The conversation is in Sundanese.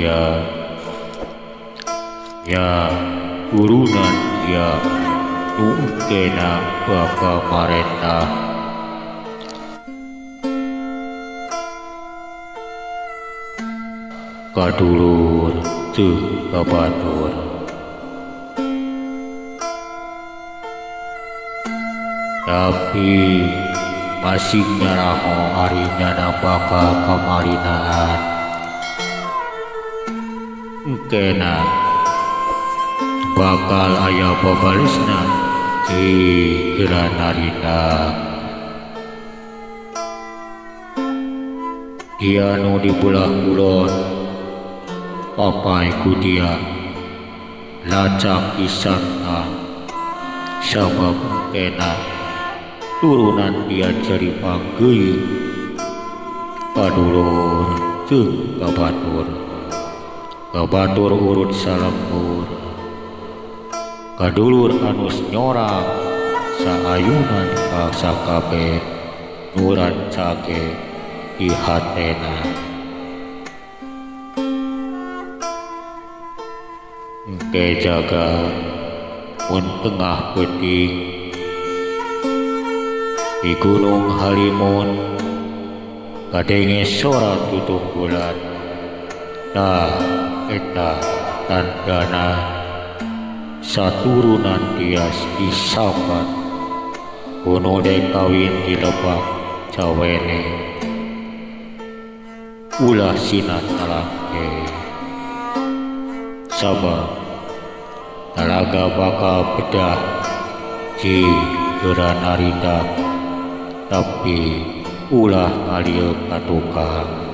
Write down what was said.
dia ya turunan dia nu engkena bakal marentah. Kadulur jeung ka batur. Tapi masih nyaraho ari nyana bakal kamarinaan. Engkena bakal aya babalisna geura narina. Dia nu di belah kulon papai ku dia lacak isanta sabab engkena turunan dia jadi panggeuing kadulur jeung ka batur. Ka batur urut salembur kadulur anus nyorang saayunan ka sakabe nuran cage di hatena. Engke jaga mun tengah peuting di Gunung Halimun kadenge sora tutunggulan. Tah eta tandana saturunan tias disambat kuno dek kawin di lebak cawene ulah sina talake sabab talaga bakal bedah ji geura narita tapi ulah ngalieu ka tukang.